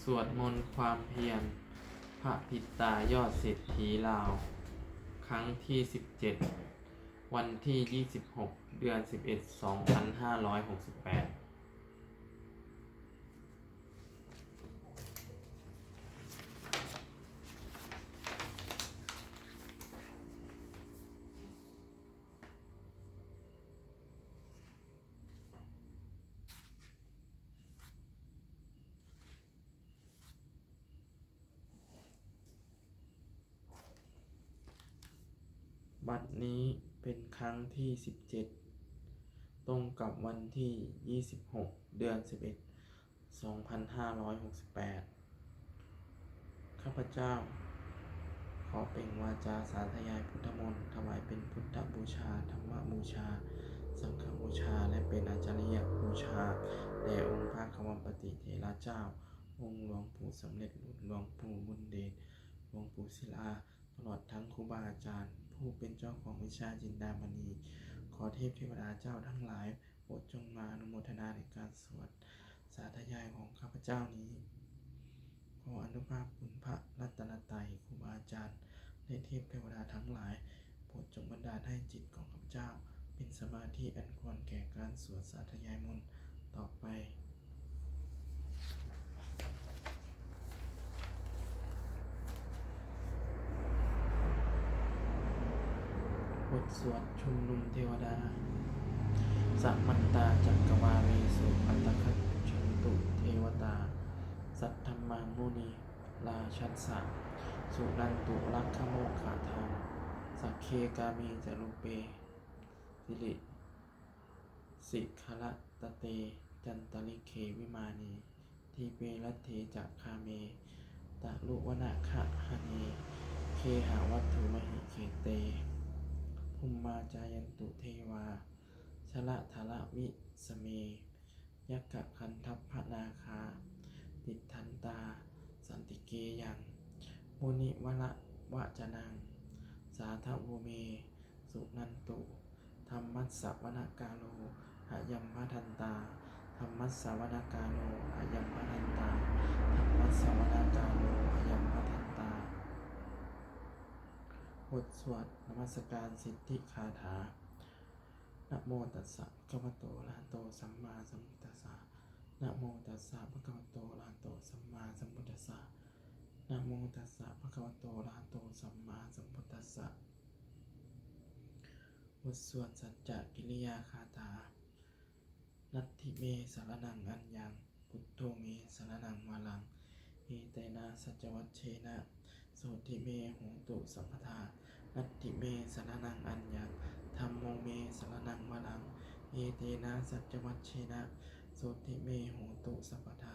ສວດມົນຄວາມພຽນ ພະປິດຕາຍອດເສດຖີລາວ ຄັ້ງທີສິບເຈັດ ວັນທີຊາວຫົກ ເດືອນສິບເອັດ ສອງພັນຫ້າຮ້ອຍຫົກສິບແປດ. ບັດນີ້ເປັນຄັ້ງທີສິບເຈັດ ຕົງກັບວັນທີຊາວຫົກ ເດືອນສິບເອັດ ສອງພັນຫ້າຮ້ອຍຫົກສິບແປດ. ຂ້າພະເຈົ້າຂໍເປັ່ງວາຈາສາທະຍາຍພຸດທະມົນ ຖວາຍເປັນພຸດທະບູຊາ, ທຳມະບູຊາ, ສັງຄະບູຊາ ແລະ ເປັນອາຈາລິຍະບູຊາແດ່ອົງພະຄະວັມປະຕິເຖລະເຈົ້າ, ອົງຫຼວງປູ່ສຳເລັດລຸນ, ຫຼວງປູ່ບຸນເດດ, ຫຼວງປູ່ສິລາ, ຕະຫຼອດທັງຄູບາອາຈານຜູ້ເປັນເຈົ້າຂອງວິຊາຈິນດາມະນີ. ຂໍເທບເທວະດາເຈົ້າທັງຫຼາຍ ໂປດຈົ່ງມາອະນຸໂມທະນາໃນການສວດສາທະຍາຍຂອງຂ້າພະເຈົ້ານີ້. ຂໍອະນຸພາບຄຸນພະລັດຕະນະໄຕ, ຄູບາອາຈານ ແລະ ເທບເທວະດາທັງຫຼາຍ ໂປດຈົ່ງບັນດານໃຫ້ຈິດຂອງຂ້າພະເຈົ້າເປັນສະມາທິອັນຄວນແກ່ການສວດສາທະຍາຍມົນຕໍ່ໄປ. ບົດສວດຊຸມນຸມເທວະດາ. Samantā cakkavāḷesu atrāgacchantu devatā, saddhammaṃ munirājassa suṇantu saggamokkhadaṃ. Sagge kāme ca rūpe girisikharataṭe cantalikkhe vimāne, dīpe raṭṭhe ca gāme taruvanagahane gehavatthumhi khette, bhummā cāyantu devā jalathalavisame yakkhagandhabbanāgā, tiṭṭhantā santike yaṃ munivaravacanaṃ sādhavo me suṇantu. Dhammassavanakālo ayambhadantā. Dhammassavanakālo ayambhadantā. Dhammassavanakālo ayambhadantā. ບົດສວດນະມັດສະການສິດທິຄາຖາ. Namo tassa bhagavato arahato sammāsambuddhassa. Namo tassa bhagavato arahato sammāsambuddhassa. Namo tassa bhagavato arahato sammāsambuddhassa. ບົດສວດສັດຈະກິລິຍາຄາຖາ. Natthi me saraṇaṃ aññaṃ, buddho me saraṇaṃ varaṃ, etena saccavajjena sotthi me hotu sabbadā. Natthi me saraṇaṃ aññaṃ, dhammo me saraṇaṃ varaṃ, etena saccavajjena sotthi me hotu sabbadā.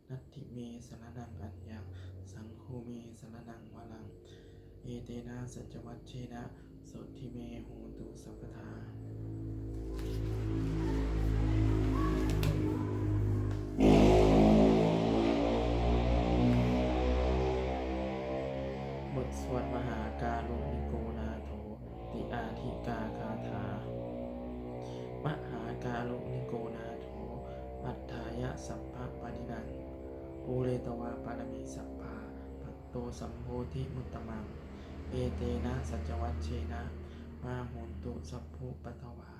Natthi me saraṇaṃ aññaṃ, saṅgho me saraṇaṃ varaṃ, etena saccavajjena sotthi me hotu sabbadā. ບົດສວດມະຫາກາລຸນິໂກນາໂຖ ຕິອາທິກາຄາຖາ. Mahākāruṇiko nātho atthāya sabbapāṇinaṃ, pūretvā pāramī sabbā patto sambodhimuttamaṃ, etena saccavajjena mā hontu sabbupaddavā.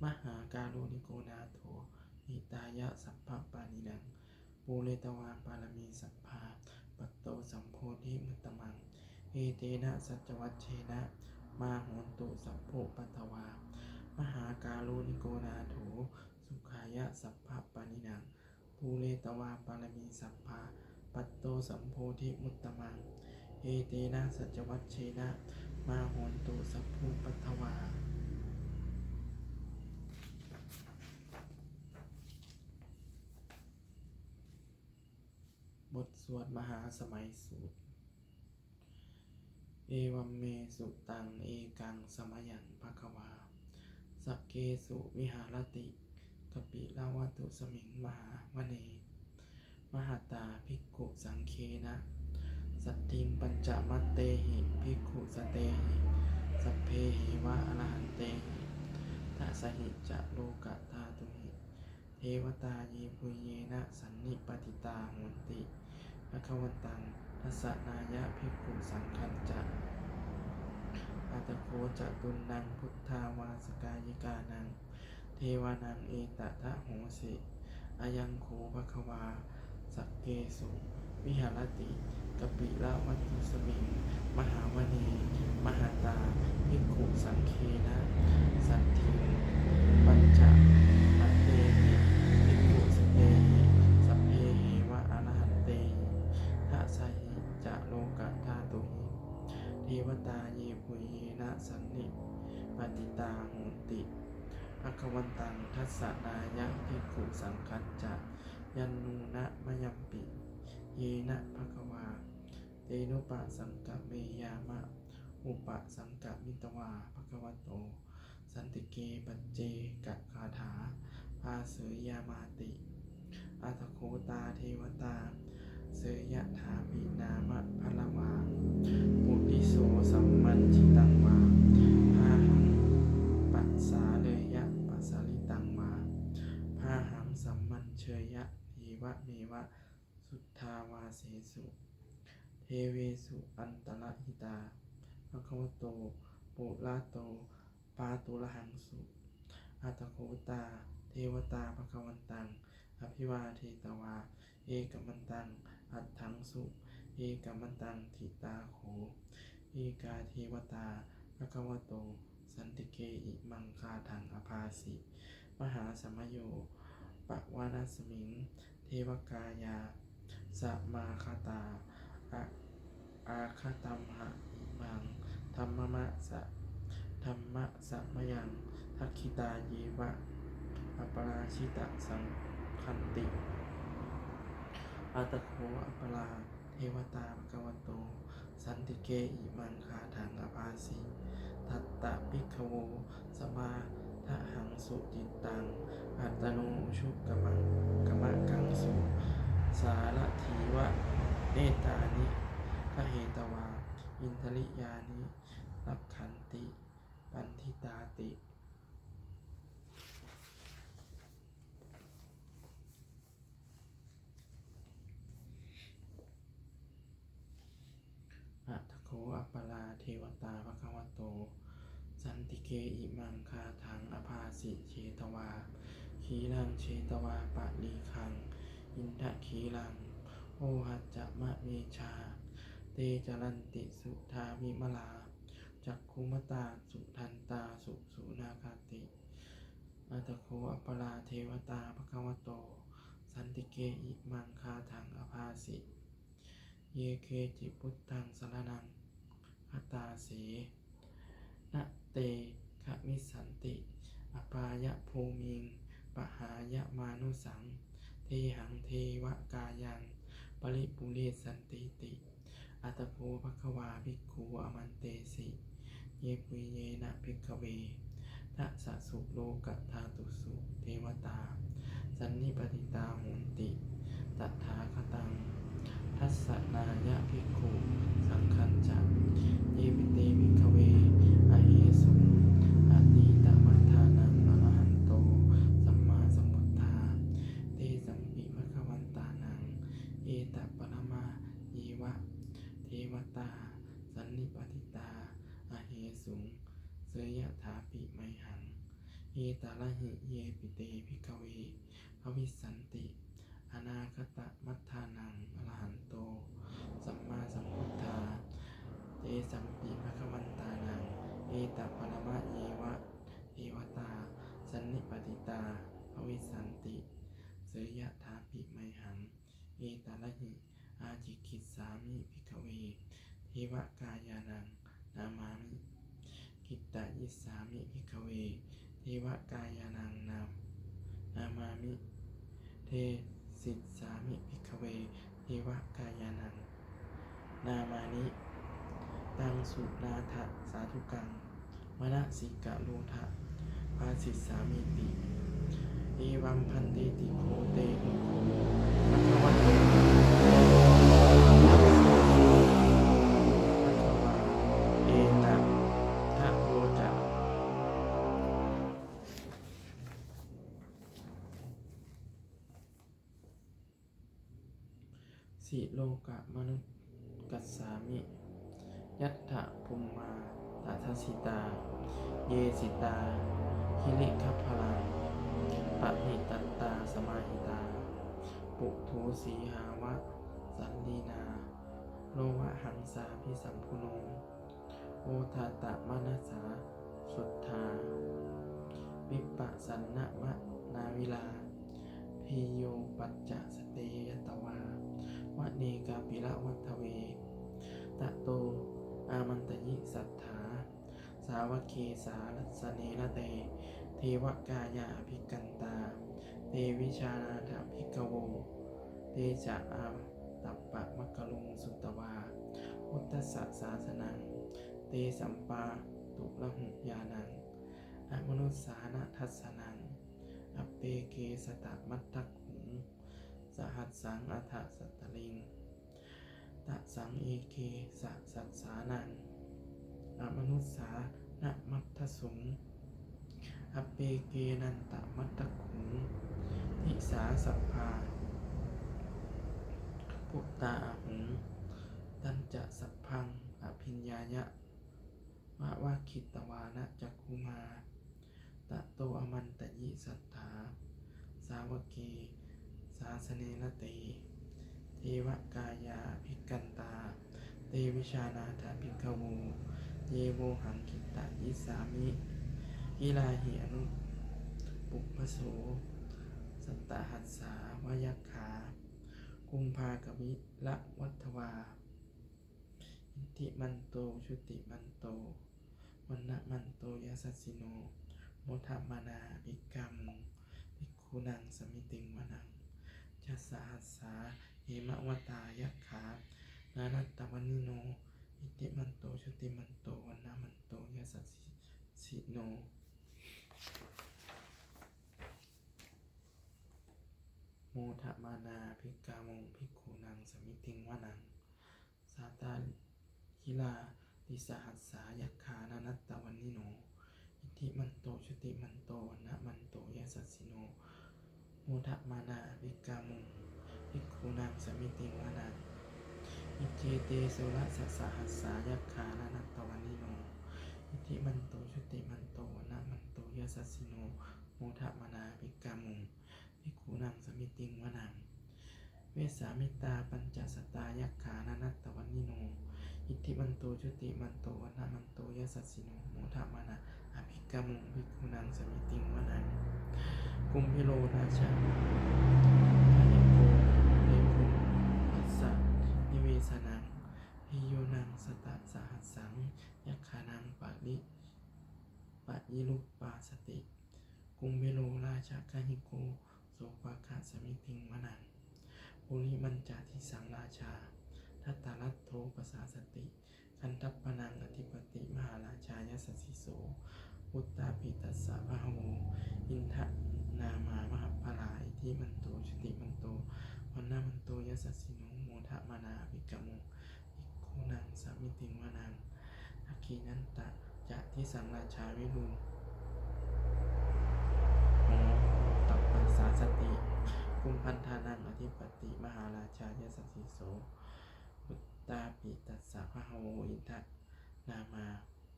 Mahākāruṇiko nātho hitāya sabbapāṇinaṃ, pūretvā pāramī sabbā patto sambodhimuttamaṃ, etena saccavajjena mā hontu sabbupaddavā. Mahākāruṇiko nātho sukhāya sabbapāṇinaṃ, pūretvā pāramī sabbā patto sambodhimuttamaṃ, etena saccavajjena mā hontu sabbupaddavā. ບົດສວດມະຫາສະໄໝສູດ. Evaṃ me sutaṃ. Ekaṃ samayaṃ bhagavā sakkesu viharati kapilavatthusmiṃ mahāvane mahatā bhikkhusaṅghena saddhiṃ pañcamattehi bhikkhusatehi sabbeheva arahantehi, dasahi ca lokadhātūhi devatā yebhuyyena sannipatitā honti ພະຄະວັນຕັງ ທັດສະນາຍະ ພິກຂຸສັງຄັນຈະ ອັດຖະໂຄ ຈະຕຸນນັງ ພຸດທາວາສະກາຍິການັງ ເທວານັງ ເອຕະທະໂຫສິ ອະຍັງໂຄ ພະຄະວາ ສັກເກສຸ ວິຫາລະຕິ ກະປິລະວັດຖຸສະມິງ ມະຫາວະເນ ມະຫະຕາ ພິກຂຸສັງເຄນະ ສັດຖິງ ປັນຈະມະເຕຫິ ພິກຂຸສະເຕຫິ ສັບເພຫິ ວະອະລະຫັນເຕຫິ ທະສະຫິ ຈະໂລກະທາຕຸຫິ ເທວະຕາ ເຢ ປຸຍເຍນະ ສັນນິປະຕິຕາ ໂຫນຕິ ພະຄະວັນຕັງ ທັດສະນາຍະ ພິກຂຸສັງຄັນຈະ ຍັນນູນະ ມະຍັມປິ ເຍນະ ພະຄະວາ ເຕໂນປະສັງກະເມຍາມະ ອຸປະສັງກະມິດຕະວາ ພະຄະວະໂຕ ສັນຕິເກ ປັດເຈກະກາຖາ ພາເສຍາມາຕິ ອັດຖະໂຄ ຕາເທວະຕາ ເສຍະຖາປິນາມະພະລະວາ ປຸລິໂສສຳມັນຈິຕັງວາ ພາຫັງປະສາເລຍະປະສາລິຕັງວາ ພາຫັງສຳມັນເຊຍະ ເອວະເມວະ ສຸດທາວາເສສຸ ເທເວສຸ ອັນຕະລະຫິຕາ ພະຄະວະໂຕ ປຸລະໂຕ ປາຕຸລະຫັງສຸ ອັດຖະໂຄ ຕາເທວະຕາ ພະຄະວັນຕັງ ອະພິວາເທຕະວາ ເອກະມັນຕັງ ອັດຖັງສຸ ເອກະມັນຕັງ ທິຕາໂຂ ເອກາເທວະຕາ ພະຄະວະໂຕ ສັນຕິເກ ອິມັງຄາຖັງ ອະພາສິ ມະຫາສະມະໂຍ ປະວານະສະມິງ ເທວະກາຍາ ສະມາຄະຕາ ອາຄະຕັມຫະ ອິມັງ ທຳມະມະສະ ທຳມະສະມະຍັງ ທັກຂິຕາເຍວະ ອະປະລາຊິຕະສັງຄັນຕິ ອັດຕະໂຄ ອະປະລາເທວະຕາ ພະຄະວະໂຕ ສັນຕິເກ ອິມັງຄາຖັງ ອະພາສິ ຕັດຕະພິກຂະໂວ ສະມາທະຫັງສຸຈິດຕັງ ອັດຕະໂນອຸຊຸກະມະ ກະມະກັງສຸ ສາລະຖີວະ ເນຕານິ ຄະເຫຕະວາ ອິນທະລິຍານິ ລັກຂັນຕິ ປັນທິຕາຕິ. ອັດຖະໂຄ ອະປະລາເທວະຕາ ພະຄະວະໂຕ ສັນຕິເກ ອິມັງຄາຖັງ ອະພາສິ ເຊຕະວາ ຄີລັງເຊຕະວາ ປະລີຄັງ ອິນທະຄີລັງ ໂອຫັດຈະມະເມຈາ ເຕຈະລັນຕິ ສຸທາວິມະລາ ຈັກຂຸມະຕາ ສຸທັນຕາ ສຸສຸນາຄາຕິ ອັດຕະໂຄ ອະປະລາເທວະຕາ ພະຄະວະໂຕ ສັນຕິເກ ອິມັງຄາຖັງ ອະພາສິ ເຢເຄຈິ ພຸດທັງ ສະລະນັງ ຄະຕາເສ ນະເຕຄະມິດສັນຕິ ອະປາຍະພູມິງ ປະຫາຍະມານຸສັງ ເທຫັງເທວະກາຍັງ ປະລິປູເຣສັນຕີຕິ ອັດຕະໂຄ ພະຄະວາ ພິກຂຸ ອາມັນເຕສິ ເຢປຸຍເຍນະ ພິກຂະເວ ທະສະສຸໂລກະທາຕຸສຸ ເທວະຕາ ສັນນິປະຕິຕາ ໂຫນຕິ ຕະຖາຄະຕັງ ທັດສະນາຍະ ພິກຂຸສັງຄັນຈະ ເຢປິເຕ ພິກຂະເວ ອະເຫສຸງ ອະຕີຕະມັດຖານັງ ອະລະຫັນໂຕ ສຳມາສຳພຸດທາ ເຕສັມປິ ພະຄະວັນຕານັງ ເອຕະປະລະມະເຍວະ ເທວະຕາ ສັນນິປະຕິຕາ ອະເຫສຸງ ເສຍະຖາປິໄມຫັງ ເອຕາລະຫິ ເຢປິເຕ ພິກຂະເວ ພະວິສສັນຕິ ອະນາຄະຕະມັດຖານັງ ອະລະຫັນໂຕ ສຳມາສຳພຸດທາ ເຕສັມປິ ພະຄະວັນຕານັງ ເອຕະປະລະມະເຍວະ ເທວະຕາ ສັນນິປະຕິຕາ ພະວິສສັນຕິ ເສຍະຖາປິໄມຫັງ ເອຕາລະຫິ ອາຈິກິດສາມິ ພິກຂະເວ ເທວະກາຍານັງ ນາມາມິ ກິດຕະຢິດສາມິ ພິກຂະເວ ເທວະກາຍານັງ ນາມາມິ ເທສິດສາມິ ພິກຂະເວ ເທວະກາຍານັງ ນາມານິ ຕັງສຸນາທະ ສາທຸກັງ ມະນະສິກະໂລທະ ພາສິດສາມິຕິ ເອວັງພັນເຕ ຕິ ໂຄ ເຕ ພິກຂຸ ພະຄະວະໂຕ ພະຄະວາ ເອຕະທະໂວຈະ. ສິໂລກະມະນຸດກັດສາມິ ຍັດຖະພູມມາຕະທັດສິຕາ ເຢສິຕາ ກິລິຄະພະລາ ປະນິຕັດຕາສະມາຫິຕາ ປຸໂທສີຫາວະສັນລີນາ ໂລວະຫັງສາພິສຳພຸໂນ ໂອທະຕະມະນະສາສຸດທາ ວິປະສັນນະວະນາວິລາ ພີໂຍປັດຈະສະເຕຍະຕະວາ ວະເນກາປິລະວັດທະເວ ຕະໂຕອາມັນຕະຍິສັດຖາ ສາວະເກສາລັດສະເນລະເຕ ເທວະກາຍາອະພິກກັນຕາ ເຕວິຊານາຖະພິກຂະໂວ ເຕຈະອາຕັບປະມັກຄະລຸງສຸດຕະວາ ພຸດທັດສະສາສະນັງ ເຕສຳປາຕຸລະຫຸຍານັງ ອະມະນຸດສານະທັດສະນັງ ອັບເປເກສະຕະມັດທະຂຸງ ສະຫັດສັງອັດຖະສັດຕະລິງ ຕະສັງເອເກສະສັດສານັງ ອະມະນຸດສານະມັດທະສຸງ ອັບເປເກນັນຕະມັດທະຂຸງ ທິສາສັບພາພຸດຕາອະຫຸງ ຕັນຈະສັບພັງອະພິນຍາຍະ ວະວາຄິດຕະວານະຈັກຂຸມາ ຕະໂຕອະມັນຕະຍິສັດຖາ ສາວະເກສາສະເນລະເຕ ເທວະກາຍາອະພິກກັນຕາ ເຕວິຊານາຖະພິກຂະໂວ ເຢໂວຫັງຄິດຕະຢິສາມິ ກິລາຫິອະນຸປຸບພະໂສ ສັດຕະຫັດສາວະຍັກຂາ ກຸມພາກະວິລະວັດທະວາ ອິດທິມັນໂຕ ຈຸຕິມັນໂຕ ວັນນະມັນໂຕ ຍະສັດສິໂນ ໂມທະມານາ ອະພິກຂາມຸງ ພິກຂຸນັງ ສະມິຕິງ ວະນັງ ຊາສະຫັດສາ ເຫມະວະຕາ ຍັກຂາ ນານັດຕະວັນນິໂນ ອິດທິມັນໂຕ ຈຸຕິມັນໂຕ ວັນນະມັນໂຕ ຍະສັດສິໂນ ໂມທະມານາ ອະພິກຂາມຸງ ພິກຂຸນັງ ສະມິຕິງ ວະນັງ ຊາຕາກິລາຕິສະຫັດສາ ຍັກຂາ ນານັດຕະວັນນິໂນ ອິດທິມັນໂຕ ຈຸຕິມັນໂຕ ວັນນະມັນໂຕ ຍະສັດສິໂນ ໂມທະມານາ ອະພິກຂາມຸງ ພິກຂຸນັງ ສະມິຕິງ ວະນັງ ອິດເຈເຕ ໂຊລະຊະສະຫັດສາ ຍັກຂາ ນານັດຕະວັນນິໂນ ອິດທິມັນໂຕ ຈຸຕິມັນໂຕ ວັນນະມັນໂຕ ຍະສັດສິໂນ ໂມທະມານາ ອະພິກຂາມຸງ ພິກຂຸນັງ ສະມິຕິງ ວະນັງ ເວສາມິດຕາ ປັນຈະສັດຕາ ຍັກຂາ ນານັດຕະວັນນິໂນ ອິດທິມັນໂຕ ຈຸຕິມັນໂຕ ວັນນະມັນໂຕ ຍະສັດສິໂນ ໂມທະມານາ ອະພິກຂາມຸງ ພິກຂຸນັງ ສະມິຕິງ ວະນັງ ກຸມພິໂລ ລາຊາ ຄະນິໂກ ເພຂຸທັດສະ ນິເວສະນັງ ພິໂຍນັງ ສັດຕະສະຫັດສັງ ຍັກຂານັງ ປະລິ ປະຍິລຸບປາສະຕິ ກຸມພິໂລ ລາຊາ ຄະຫິໂກ ໂສປະຄະ ສະມິຕິງ ວະນັງ ປຸລິມັນຈາທິສັງ ລາຊາ ທັດຕະລັດໂທ ປະສາສະຕິ ຄັນທັບປະນັງ ອະທິປະຕິ ມະຫາລາຊາ ຍະສັດສິໂສ ປຸດຕາປິຕັດສະພະຫະໂວ ອິນທະນາມາ ມະຫະພະລາ ອິດທິມັນໂຕ ຈຸຕິມັນໂຕ ວັນນະມັນໂຕ ຍະສັດສິໂນ ໂມທະມານາ ອະພິກຂາມຸງ ພິກຂຸນັງ ສະມິຕິງ ວະນັງ ທັກຂິນັນຕະຈະທິສັງ ລາຊາ ວິລຸມໂຫ ຕັບປະສາສະຕິ ກຸມພັນທານັງ ອະທິປະຕິ ມະຫາລາຊາ ຍະສັດສິໂສ ປຸດຕາປິຕັດສະພະຫະໂວ ອິນທະນາມາ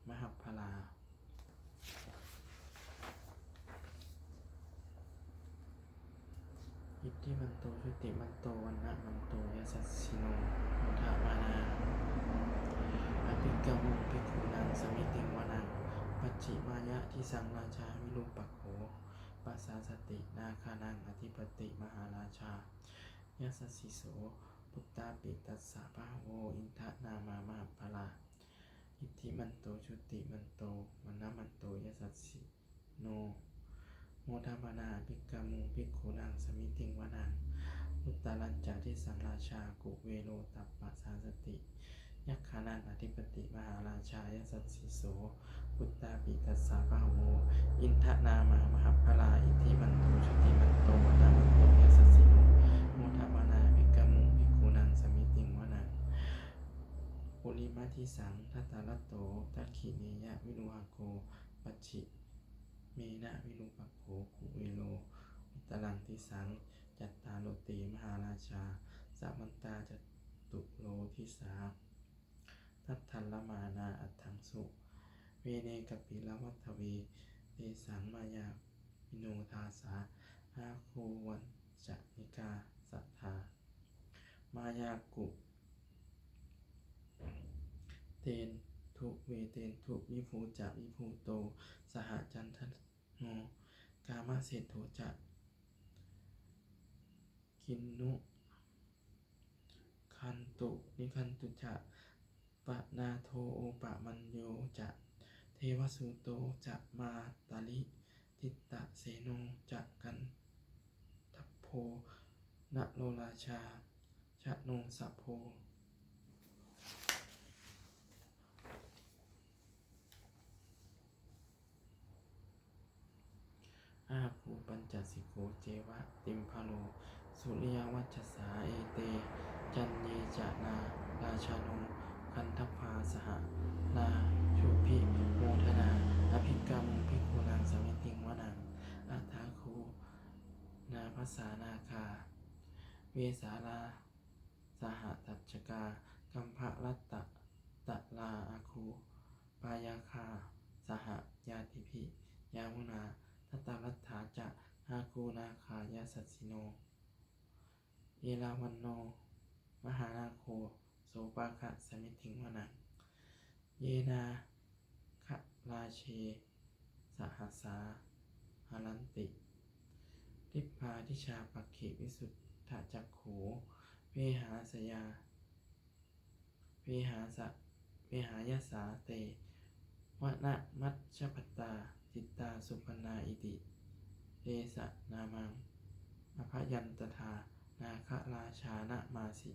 ມະຫະພະລາ ອິດທິມັນໂຕ ຈຸຕິມັນໂຕ ວັນນະມັນໂຕ ຍະສັດສິໂນ ໂມທະມານາ ອະພິກຂາມຸງ ພິກຂຸນັງ ສະມິຕິງ ວະນັງ ປັດຈິມາຍະທິສັງ ລາຊາ ວິຣູປະໂຂ ປະສາສະຕິ ນາຄານັງ ອະທິປະຕິ ມະຫາລາຊາ ຍະສັດສິໂສ ປຸດຕາປິຕັດສະພະຫະໂວ ອິນທະນາມາ ມະຫະພະລາ ອິດທິມັນໂຕ ຈຸຕິມັນໂຕ ວັນນະມັນໂຕ ຍະສັດສິໂນ ໂມທະມານາ ອະພິກຂາມຸງ ພິກຂຸນັງ ສະມິຕິງ ວະນັງ ອຸດຕະລັນຈະທິສັງ ລາຊາ ກຸເວໂລ ຕັບປະສາສະຕິ ຍັກຂານັງ ອະທິປະຕິ ມະຫາລາຊາ ຍະສັດສິໂສ ປຸດຕາປິຕັດສະພະຫະໂວ ອິນທະນາມາ ມະຫະພະລາ ອິດທິມັນໂຕ ຈຸຕິມັນໂຕ ວັນນະມັນໂຕ ຍະສັດສິໂນ ໂມທະມານາ ອະພິກຂາມຸງ ພິກຂຸນັງ ສະມິຕິງ ວະນັງ ປຸລິມະທິສັງ ທັດຕະລັດໂຕ ທັກຂິເນຍະ ວິຣູຫະໂກ ປັດຈິເມນະ ວິຣູປະໂຂ ກຸເວໂລ ອຸດຕະລັງທິສັງ ຈັດຕາໂລເຕ ມະຫາລາຊາ ສະມັນຕາຈະຕຸໂລທິສາ ທັດທັນລະມານາອັດທັງສຸ ເວເນກະປິລະວັດທະເວ ເຕສັງມາຍາວິໂນທາສາ ອາຄູວັນຈະນິກາສັດທາ ມາຍາກຸ ເຕນທຸ ເວເຕນທຸ ວິພູຈະວິພູໂຕ ສະຫະຈັນທະໂນ ກາມະເສດໂທຈະ ກິນນຸ ຄັນຕຸ ນິຄັນຕຸຈະ ປະນາໂທ ໂອປະມັນໂຍຈະ ເທວະສູໂຕຈະ ມາຕາລິ ທິດຕະເສໂນຈະ ກັນທັບໂພ ນະໂລລາຊາ ຊະໂນສະໂພ ອາຄູປັນຈະສິໂກ ເຈວະ ຕິມພະໂລ ສຸລິຍະວັດຊະສາ ເອເຕ ຈັນເຍຈະ ນາລາຊາໂນ ກັນທັບພາ ສະຫະລາຊຸພິໂມທະນາ ອະພິກາມຸງ ພິກຂຸນັງ ສະມິຕິງ ວະນັງ ອາທາຄູ ນາພັດສານາຄາ ເວສາລາ ສະຫະທັດຊະກາ ກັມພະລັດຕະຕະລາ ອາຄູ ປາຍາຄາ ສະຫະຍາຕິພິ ຍາມຸນາ ທັດຕະລັດຖາຈະ ອາຄູນາຄາ ຍະສັດສິໂນ ເອລາວັນໂນ ມະຫານາໂຄ ໂສປາຄະ ສະມິຕິງ ວະນັງ ເຍນາຄະລາເຊ ສະຫັດສາ ຫະລັນຕິ ດິບພາດິຊາປັກຂິ ວິສຸດທະຈັກຂູ ເວຫາສະຍາ ເວຫາສະ ເວຫາຍະສາເຕ ວະນະມັດຊະພັດຕາ ຈິດຕາສຸປັນນາ ອິຕິເຕສະນາມັງ ອະພະຍັນຕະທາ ນາຄະລາຊານະມາສິ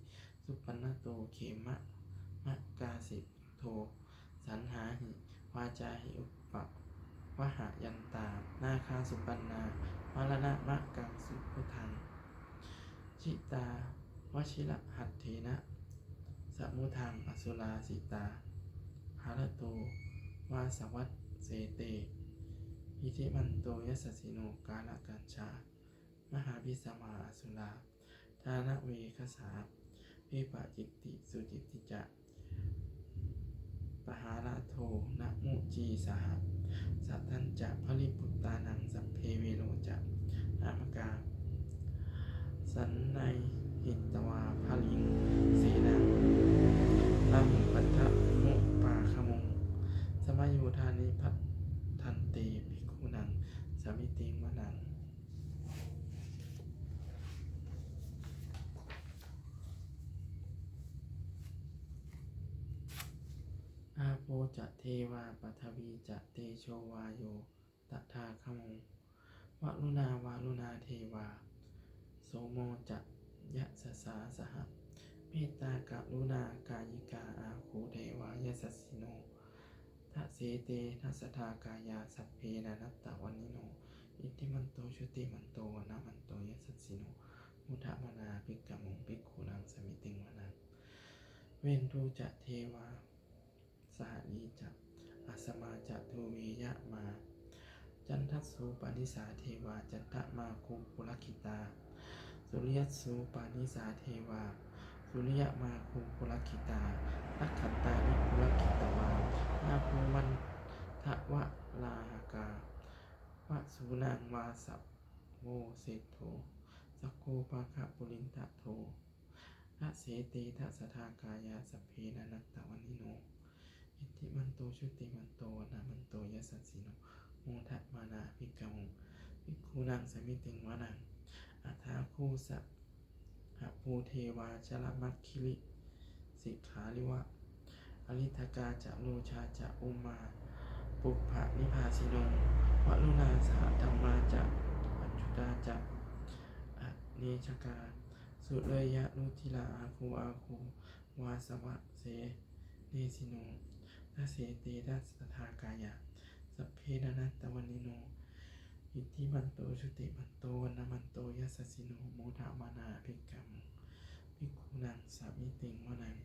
ສຸປັນນະໂຕ ເຂມະມະກາສິໂທ ສັນຫາຫິ ວາຈາຫິ ອຸປະວະຫະຍັນຕາ ນາຄາສຸປັນນາ ມະລະນະມະກັງສຸພຸດທັງ ຈິຕາວະຊິລະຫັດເຖນະ ສະມຸທັງ ອະສຸລາສິຕາ ຫະລະໂຕ ວາສະວັດເສເຕ ອິທິມັນໂຕ ຍະສັດສິໂນ ກາລະກັນຊາ ມະຫາພິສະມາ ອະສຸລາ ທານະເວຄະສາ ເວປະຈິດຕິ ສຸຈິດຕິຈະ ປະຫາລາໂທ ນະມຸຈີສະຫະ ສະທັນຈະ ປະລິປຸດຕານັງ ສັບເພ ເວໂລຈະ ນາມະກາ ສັນໄນຫິດຕະວາ ພະລິງເສນາ ລະມຸປັດທະມຸປາຄະມຸງ ສະມະໂຍທານິ ພັດທັນເຕ ພິກຂຸນັງ ສະມິຕິງ ວະນັງ ອາໂປຈະເທວາ ປະທະວີຈະ ເຕໂຊວາໂຍ ຕະຖາຄະມຸງ ວະລຸນາວາລຸນາເທວາ ໂສໂມຈະ ຍະສະສາສະຫະ ເມດຕາກະລຸນາກາຍິກາ ອາຄູເທວາ ຍະສັດສິໂນ ທະເສເຕ ທະສະທາກາຍາ ສັບເພ ນານັດຕະວັນນິໂນ ອິດທິມັນໂຕ ຈຸຕິມັນໂຕ ວະນະມັນໂຕ ຍະສັດສິໂນ ມຸທະມານາ ພິກຂະມຸງ ພິກຂຸນັງ ສະມິຕິງ ວະນັງ ເວັນດູຈະເທວາ ສະຫະລີຈະ ອາສະມາຈະ ດູເວຍະມາ ຈັນທັດສູປານິສາເທວາ ຈັນຕະມາຄູປຸລະກິຕາ ສຸລິຍັດສູປານິສາເທວາ ສຸລິຍະມາຄູປຸລະກິຕາ ນັກຂັດຕານິປຸລະກິຕະວາ ອາພູມັນທະວະລາຫະກາ ວະສູນັງວາສະໂວເສດໂທ ສັກໂຄປາຄະປຸລິນທະໂທ ທະເສເຕ ທະສະທາກາຍາ ສັບເພ ນານັດຕະວັນນິໂນ ອິດທິມັນໂຕ ຈຸຕິມັນໂຕ ວະນະມັນໂຕ ຍະສັດສິໂນ ໂມທະມານາ ພິກຂະມຸງ ພິກຂຸນັງ ສະມິຕິງ ວະນັງ ອະຖາຄູ ສະຫະພູເທວາ ຈະລະມັກຂິລິ ສິຂາລິວະ ອະລິດຖະກາຈະ ໂລຊາຈະ ອຸມາ ປຸບພະນິພາສິໂນ ວະລຸນາ ສະຫະທຳມາຈະ ປັດຈຸຕາຈະ ອະເນຈະກາ ສຸເຣຍະລຸຈິລາ ອາຄູ ອາຄູ ວາສະວະເສເນສິໂນ ທະເສເຕ ທະສະທາກາຍາ ສັບເພ ນານັດຕະວັນນິໂນ ອິດທິມັນໂຕ ຈຸຕິມັນໂຕ ວະນະມັນໂຕ ຍະສັດສິໂນ ໂມທະມານາ ພິກຂະມຸງ ພິກຂຸນັງ ສະມິຕິງ ວະນັງ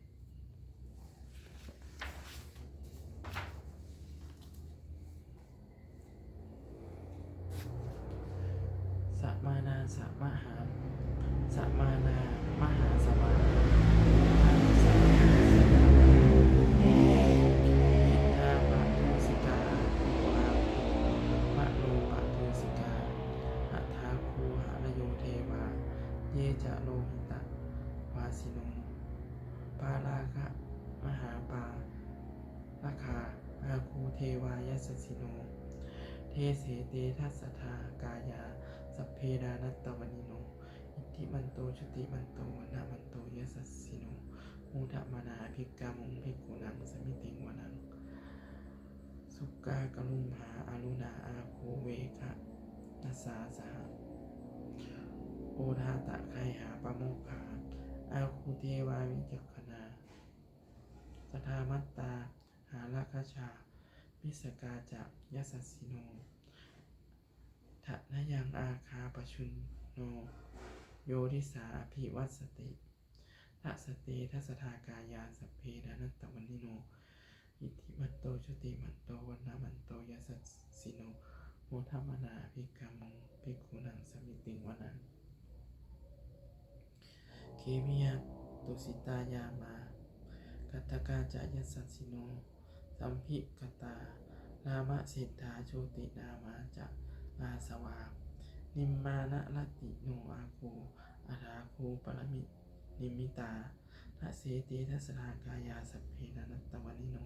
ສະມານາ ສະມະຫາ ສະມານາ ມະຫາສະມາ ຄະມະຫາປາລະຄາ ອາຄູເທວາຍັດສະສິໂນ ເທເສເຕທັດສະທາກາຍາ ສັບເພນານັດຕະວັນນິໂນ ອິດທິມັນໂຕ ຈຸຕິມັນໂຕ ວັນນະວັນໂຕ ຍັດສະສິໂນ ໂມທະມານາ ອະພິກຂະມຸງ ພິກຂຸນັງ ສະມິຕິງ ວະນັງ ສຸກາກະລຸມຫາ ອາລຸນາ ອາຄູເວຄະນະສາສະຫະ ໂອທາຕະໄຄຫາປະໂມຄາ ອາຄູເທວາວິຈັກຂະນາ ສະທາມັດຕາ ຫາລະຄະຊາ ມິດສະກາຈະ ຍັດສະສິໂນ ທະນະຍັງ ອາຄາປະຊຸນໂນ ໂຍທິສາ ອະພິວັດສະຕິ ທະສະເຕທັດສະທາກາຍາ ສັບເພນານັດຕະວັນນິໂນ ອິດທິມັນໂຕ ຈຸຕິມັນໂຕ ວັນນະວັນໂຕ ຍັດສະສິໂນ ໂມທະມານາ ອະພິກຂະມຸງ ພິກຂຸນັງ ສະມິຕິງ ວະນັງ ເຄມິຍະຕຸສິຕາຍາມາ ກັດຖະກາຈະ ຍັດສະສິໂນ ສຳພິກະຕາ ລາມະເສດຖາ ໂຊຕິນາມາຈະ ອາສະວາ ນິມມານະລະຕິໂນ ອາຄູ ອະຖາຄູ ປະລະມິ ນິມມິຕາ ທະເສເຕທັດສະທາກາຍາ ສັບເພນານັດຕະວັນນິໂນ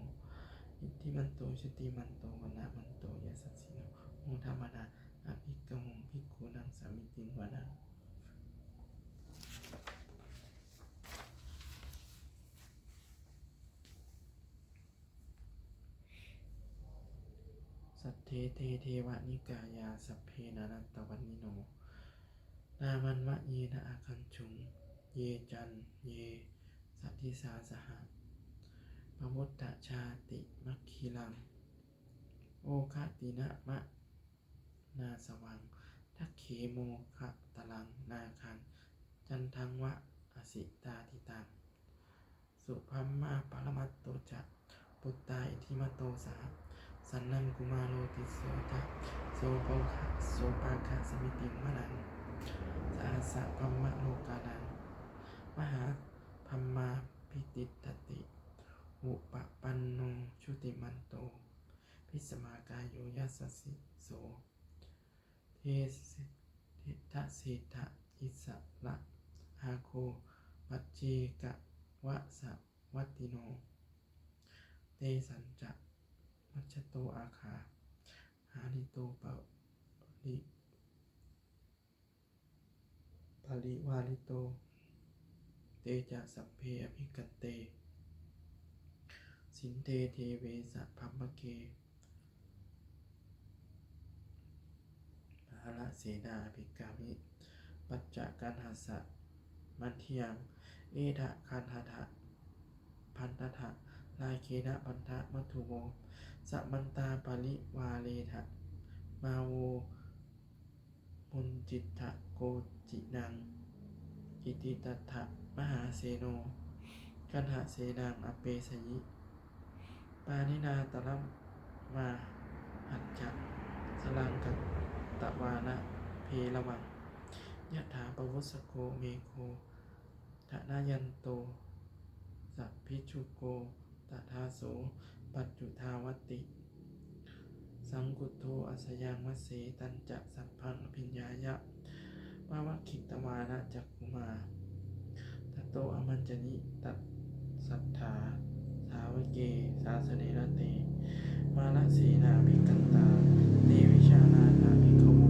ອິດທິມັນໂຕ ຈຸຕິມັນໂຕ ວັນນະວັນໂຕ ຍັດສະສິໂນ ໂມທະມານາ ອະພິກຂະມຸງ ພິກຂຸນັງ ສະມິຕິງ ວະນັງ ສັດເທເທ ເທວະນິກາຍາ ສັບເພນານັດຕະວັນນິໂນ ນາມັນວະເຍນະອາຄັນຈຸງ ເຍຈັນເຍສະດິສາສະຫະ ປະວຸດຕະຊາຕິມັກຄີລັງ ໂອຄະຕິນະມະນາສະວັງ ທັກເຂໂມຄະຕະລັງນາຄັນ ຈັນທັງວະອະສິຕາທິຕັງ ສຸພັມມາປະລະມັດໂຕຈະ ປຸດຕາອິດທິມະໂຕສະຫະ ສັນນັງກຸມາໂລຕິດໂສຈະ ໂສໂປຄະ ໂສປາຄະສະມິຕິງວະນັງ ສະຫັດສະພັມມະໂລການັງ ມະຫາພັມມາພິຕິດຖະຕິ ອຸປະປັນໂນ ຈຸຕິມັນໂຕ ພິສມາກາໂຍ ຍັດສະສິໂສ ເທ ເທທະເສດຖະ ອິດສະລະອາໂຄ ປັດເຈກະວະສະວັດຕິໂນ ເຕສັນຈະ ມັດຈະໂຕອາຄາ ຫາລິໂຕປະລິ ປະລິວາລິໂຕ ເຕຈະສັບເພອະພິກັນເຕ ສິນເທເທເວສະພັມມະເກ ມະຫາລະເສນາອະພິກາມິ ປັດຈະກັນຫະສະມັນທິຍັງ ເອທະຄັນຫະທະ ພັນທະທະ ລາເຄນະພັນທະມັດຖຸໂວ ສະມັນຕາປະລິວາເຣທະ ມາໂວ ມຸນຈິດທະໂກຈິນັງ ກິດຕິຕັດຖະມະຫາເສໂນ ກັນຫະເສນາງອະເປສະຍິ ປານິນາຕະລະມາຫັດຈະ ສະລັງກັດຕະວານະເພລະວັງ ຍະຖາປະວຸດສະໂກເມໂຄ ທະນະຍັນໂຕ ສະພິຈຸໂກ ຕະທາໂສ ປັດຈຸທາວັດຕິ ສັງຄຸດໂທ ອະສະຍັງວັດເສ ຕັນຈະສັບພັງອະພິນຍາຍະ ວາວະຄິດຕະວານະຈັກຂຸມາ ຕະໂຕອະມັນຈະນິ ຕັດສັດຖາ ສາວະເກ ສາສະເນ ລະເຕ ມາລະເສນາພິກັນຕາ ເຕວິຊານາຖາພິກຂະໂວ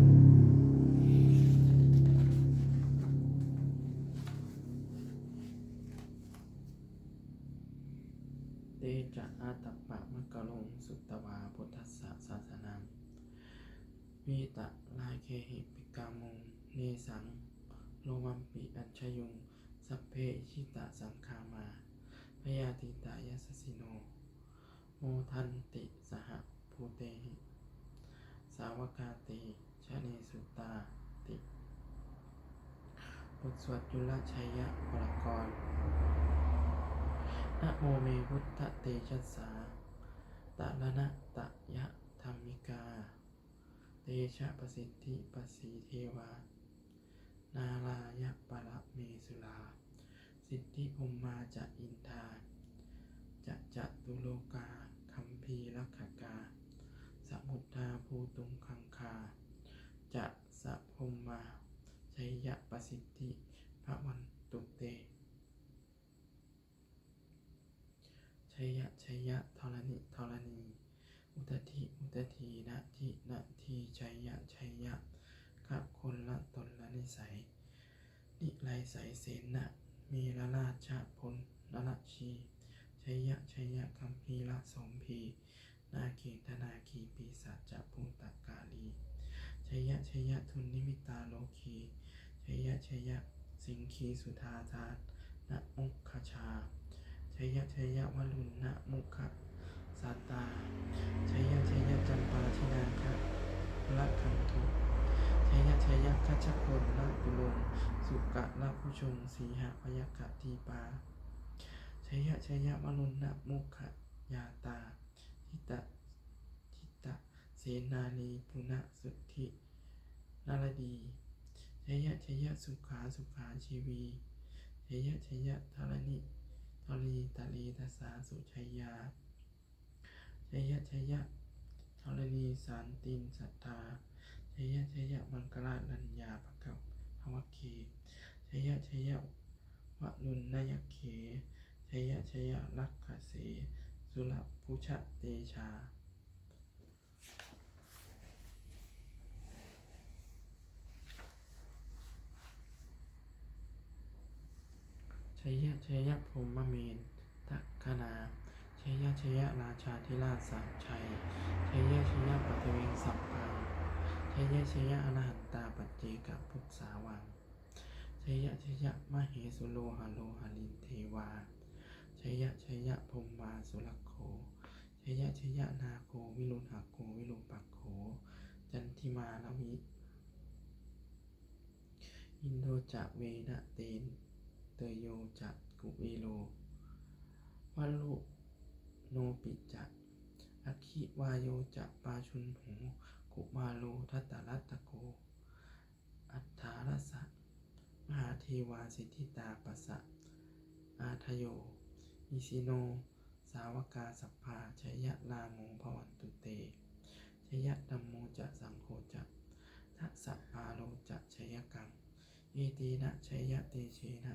ເຕຈະອາຕັບປະມັກຄະລຸງ ສຸດຕະວາພຸດທັດສະສາສະນັງ ວີຕະລາເຄຫິ ພິກຂະມຸງ ເນສັງໂລມັມປິ ອັດຊະຍຸງ ສັບເພອິຊິຕະສັງຄາມາ ພະຍາທິຕາຍັດສະສິໂນ ໂມທັນຕິ ສະຫະພູເຕຫິ ສາວະກາເຕ ຊະເນສຸຕາຕິ ບົດສວດຈຸລະໄຊຍະວົລະກອນ ນະໂມເມ ພຸດທະເຕຊັດສາ ຕະລະນະຕະຍະທຳມິກາ ເຕຊະປະສິດທິປະສີເທວາ ນາລາຍະປະລະເມສຸລາ ສິດທິພົມມາຈະອິນທາ ຈະຈະຕຸໂລກາຄັມພີລັກຂະກາ ສະມຸດທາພູຕຸງຄັງຄາ ຈະສະພົມມາໄຊຍະປະສິດທິພະວັນຕຸເຕ. ໄຊຍະໄຊຍະ ທໍລະນິທໍລະນີ ອຸດຕະທິອຸດຕະຖີ ນະທິນະທີ ໄຊຍະໄຊຍະ ກະຄົນລະຕົນລະນິໄສ ນິໄລໄສເສນະ ເມລະລາຊະ ພົນລະລະຊີ ໄຊຍະໄຊຍະ ກັມພີລະສົມພີ ນາເກຕະນາຄີ ປີສາຈະພູຕະກາລີ ໄຊຍະໄຊຍະ ທຸນນິມິດຕາໂລຄີ ໄຊຍະໄຊຍະ ສິງຄີສຸທາທານະມຸກຄະຊາ ໄຊຍະໄຊຍະ ວະລຸນນະມຸກຄະສາຕາ ໄຊຍະໄຊຍະ ຈຳປາທິນາຄະລະຄັນທຸ ໄຊຍະໄຊຍະ ຄັດຊະພົນນະຕຸລົງ ສຸກະລະຄຸຊົງ ສີຫະພະຍັກຂະທີປາ ໄຊຍະໄຊຍະ ວະລຸນນະມຸກຄະຍາຕາ ທິຕະ ທິຕະເສນາລີ ປຸນະສຸດທິນາລະດີ ໄຊຍະໄຊຍະ ສຸຂາສຸຂາຊີວີ ໄຊຍະໄຊຍະ ທະລະນີທະລະນີຕະເລຕະສາ ສຸໄຊຍາ ໄຊຍະໄຊຍະ ທະລະນີສານຕິນສັດທາ ໄຊຍະໄຊຍະ ມັງກະລາລັນຍາພະຄະພະວັກຄີ ໄຊຍະໄຊຍະ ວະລຸນນະຍັກເຂ ໄຊຍະໄຊຍະ ລັກຂະເສ ສຸລະພຸຊະເຕຊາ. ໄຊຍະໄຊຍະ ພົມມະເມນຕະຄະນາ ໄຊຍະໄຊຍະ ລາຊາທິລາດສາມໄຊ ໄຊຍະໄຊຍະ ປັດທະວິງສັບພັງ ໄຊຍະໄຊຍະ ອະລະຫັນຕາປັດເຈກະປຸດສາວັງ ໄຊຍະໄຊຍະ ມະເຫສຸໂລຫະໂລຫະລິນເທວາ ໄຊຍະໄຊຍະ ພົມມາສຸລະໂຄ ໄຊຍະໄຊຍະ ນາໂຄວິລຸດຫະໂກວິຣູປະໂຄ ຈັນທິມາລະວິ ອິນໂດຈະເວນະເຕນ ເຕໂຍຈະກຸເວໂລ ວະລຸໂນປິຈະ ອັກຂິວາໂຍຈະປາຊຸນໂຫ ກຸມາໂລທັດຕະລັດຕະໂກ ອັດຖາລະສະ ມະຫາເທວາ ສິດທິຕາປັດສະອາທະໂຍ ນິຊິໂນ ສາວະກາສັບພາ ໄຊຍະລາໂມ ພະວັນຕຸເຕ ໄຊຍະທຳໂມຈະ ສັງໂຄຈະ ທະສະປາໂລຈະ ໄຊຍະກັງ ເອເຕນະ ໄຊຍະເຕເຊນະ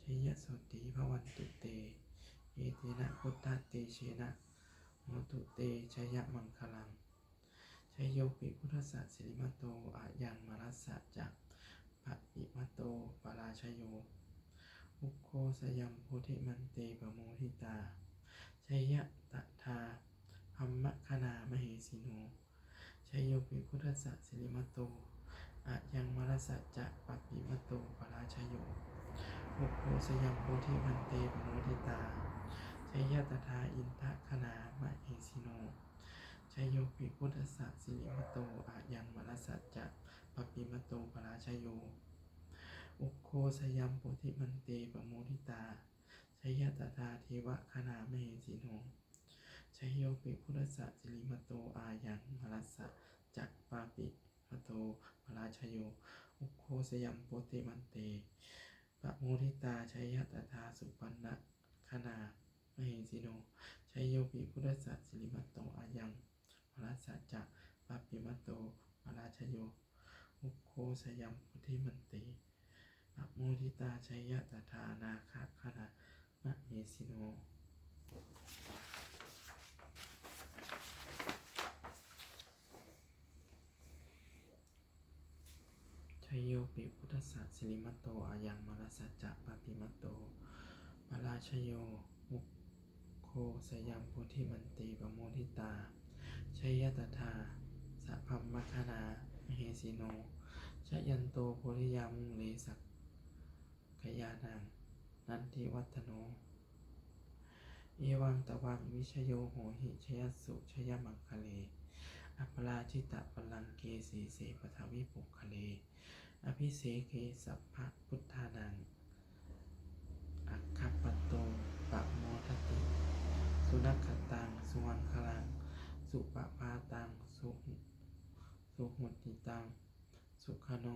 ໄຊຍະໂສຕີ ພະວັນຕຸເຕ ເອເຕນະ ພຸດທະເຕເຊນະ ໂຫຕຸເຕ ໄຊຍະມັງຄະລັງ ໄຊໂຍປິພຸດທັດສະ ສິລິມະໂຕ ອະຍັງມະຣັດສະຈະ ປະປິມະໂຕ ປະລາຊະໂຍ ອຸກໂຄຊະຍັມໂພທິມັນເຕ ປະໂມທິຕາ ໄຊຍະຕະທາ ພັມມະຄະນາມະເຫສິໂນ ໄຊໂຍປິພຸດທັດສະ ສິລິມະໂຕ ອະຍັງມະຣັດສະຈະ ປະປິມະໂຕ ປະລາຊະໂຍ ອຸກໂຄຊະຍັມໂພທິມັນເຕ ປະໂມທິຕາ ໄຊຍະຕະທາ ອິນທະຄະນາມະເຫສິໂນ ໄຊໂຍປິພຸດທັດສະ ສິລິມະໂຕ ອະຍັງມະຣັດສະຈະ ປະປິມະໂຕ ປະລາຊະໂຍ ອຸກໂຄຊະຍັມໂພທິມັນເຕ ປະໂມທິຕາ ໄຊຍະຕະທາ ເທວະຄະນາມະເຫສິໂນ ໄຊໂຍປິພຸດທັດສະ ສິລິມະໂຕ ອະຍັງມະຣັດສະຈະ ປະປິມະໂຕ ປະລາຊະໂຍ ອຸກໂຄຊະຍັມໂພທິມັນເຕ ປະໂມທິຕາ ໄຊຍະຕະທາ ສຸປັນນະຄະນາ ມະເຫສິໂນ ໄຊໂຍປິພຸດທັດສະ ສິລິມະໂຕ ອະຍັງມະຣັດສະຈະ ປະປິມະໂຕ ປະລາຊະໂຍ ອຸກໂຄຊະຍັມໂພທິມັນເຕ ປະໂມທິຕາ ໄຊຍະຕະທາ ນາຄະຄະນາມະເຫສິໂນ. ໄຊໂຍປິພຸດທັດສະ ສິລິມະໂຕ ອະຍັງມະຣັດສະຈະ ປະປິມະໂຕ ປະລາຊະໂຍ ອຸກໂຄຊະຍັມໂພທິມັນເຕ ປະໂມທິຕາ ໄຊຍະຕະທາ ສະພັມມະຄະນາມະເຫສິໂນ ຊະຍັນໂຕໂພທິຍາມຸງເລ ສັກກະຍານັງ ນັນທິວັດທະໂນ ເອວັງຕະວັງ ວິຊະໂຍໂຫຫິ ຊະຍັດສຸ ຊະຍະມັງຄະເລ ອະປະລາຈິຕະບັນລັງເກ ສີເສ ປະທະວິປຸກຄະເລ ອະພິເສເກ ສັບພະພຸດທານັງ ອາຄັບປະໂຕ ປະໂມທະຕິ ສຸນະຄະຕັງ ສຸມັງຄະລັງ ສຸປະພາຕັງ ສຸ ສຸຫຸດທິຕັງ ສຸຂະໂນ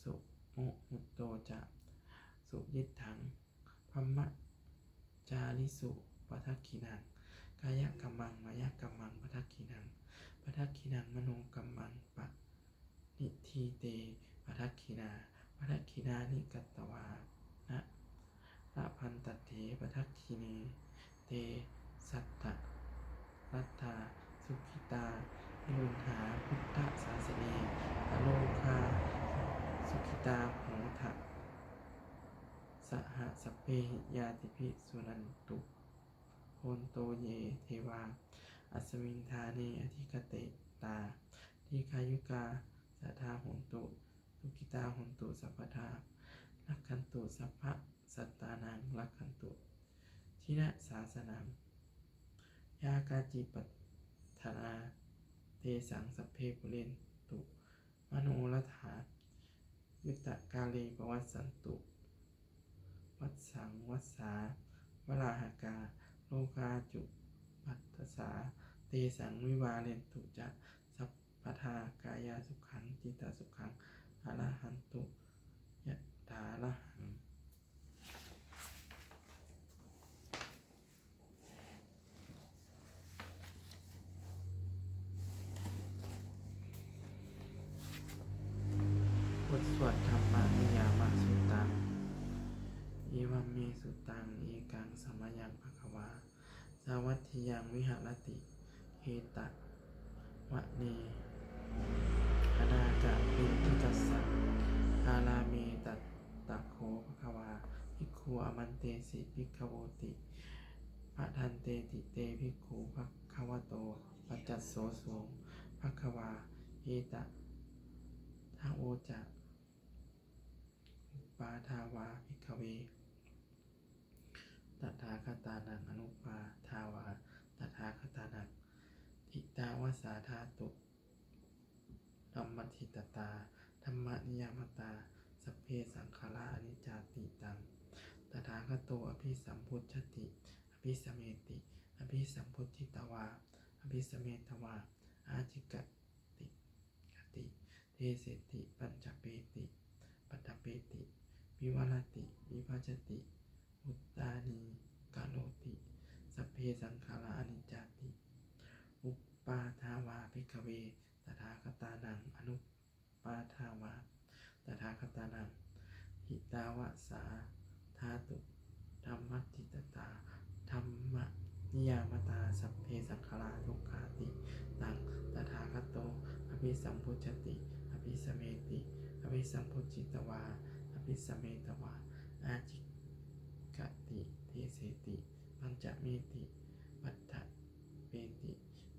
ສຸມຸຫຸດໂຕຈະ ສຸຍິດຖັງ ບະມະຈາລິສຸ ປະທັກຂິນັງ ກາຍະກຳມັງ ວາຍະກຳມັງ ປະທັກຂິນັງ ປະທັກຂິນັງ ມະໂນກຳມັງ ປະນິດຖີເຕ ປະທັກຂິນາ ປະທັກຂິນານິ ກະຕະວານະ ລະພັນຕະເຕ ປະທັກຂິເນ ເຕ ເຕ ສັດຖະ ລັດຖາ ສຸຂິຕາ ວິລຸນຫາ ພຸດທະສາສະເນ ອະໂລຄາ ສຸຂິຕາ ໂຫທະ ສະຫະ ສັບເພ ຍາຕິພິ ສຸນັນຕຸ ໂພນໂຕ ເຢ ເທວາ ອັດສະມິງ ຖາເນ ອະທິຄະເຕຕາ ດີຄາຍຸກາ ສາທາ ໂຫນຕຸ ສຸຂິຕາ ໂຫນຕຸ ສັບພະດາ ລັກຂັນຕຸ ສັບພະ ສັດຕານັງ ລັກຂັນຕຸ ທິນະສາສະນັງ ຢາກາຈິ ປັດຖະນາ ເຕສັງ ສັບເພ ປຸເຣນຕຸ ມະໂນລະຖາ ຍຸດຕະກາເລ ປະວັດສັນຕຸ ວັດສັງ ວັດສາ ວະລາຫະກາ ໂລກາຈຸ ປັດຖະສາ ເຕສັງ ວິວາເຣນຕຸ ຈະ ສັບພະດາ ກາຍາສຸຂັງ ຈິດຕະສຸຂັງ ອາລະຫັນຕຸ ຍະຖາລະຫັງ. ບົດສວດທຳມະນິຍາມະສຸຕັງ. ເອວັມເມສຸຕັງ ເອກັງສະມະຍັງ ພະຄະວາ ສາວັດທິຍັງ ວິຫະຣະຕິ ເຈຕະວະເນ ອະນາຖະປິນດິກະສະ ອາຣາເມ ຕະ ຕະໂຄ ພະຄະວາ ພິກຂຸ ອາມັນເຕຕິ ພິກຂະໂວຕິ ພະທັນເຕຕິ ເຕ ພິກຂຸ ພະຄະວະໂຕ ປັດຈັດໂສ ໂສ ພະຄະວາ ເອຕະ ທະໂອຈະ ອຸປາທາວາ ພິກຂະເວ ຕະຖາຄະຕານັງ ອະນຸປາທາວາ ຕະຖາຄະຕານັງ ທິຕາວະສາ ທາຕຸ ທຳມະທິຕະຕາ ທຳມະນິຍາມະຕາ ສັບເພ ສັງຂາລາ ອະນິດຈາຕິ ຕັງ ຕະຖາຄະໂຕ ອະພິສຳພຸດຈະຕິ ອະພິສະເມຕິ ອະພິສຳພຸດຈິດຕະວາ ອະພິສະເມຕະວາ ອາຈິກະຕິ ກະຕິ ເດເສຕິ ປັນຈະເມຕິ ປັດຖະເມຕິ ວິວະລະຕິ ວິພັດຈະຕິ ອຸດຕານີກະໂລຕິ ສັບເພ ສັງຂາລາ ອະນິດຈາຕິ ອຸປາທາວາ ພິກຂະເວ ຕະຖາຄະຕານັງ ອະນຸປາທາວາ ຕະຖາຄະຕານັງ ຫິຕາວະສາ ທາຕຸ ທຳມະທິຕະຕາ ທຳມະນິຍາມະຕາ ສັບເພ ສັງຂາລາ ທຸກຂາຕິ ຕັງ ຕະຖາຄະໂຕ ອະພິສຳພຸດຈະຕິ ອະພິສະເມຕິ ອະພິສຳພຸດຈິດຕະວາ ອະພິສະເມຕະວາ ອາຈິກະຕິ ເດເສຕິ ປັນຈະເມຕິ ປັດຖະເມຕິ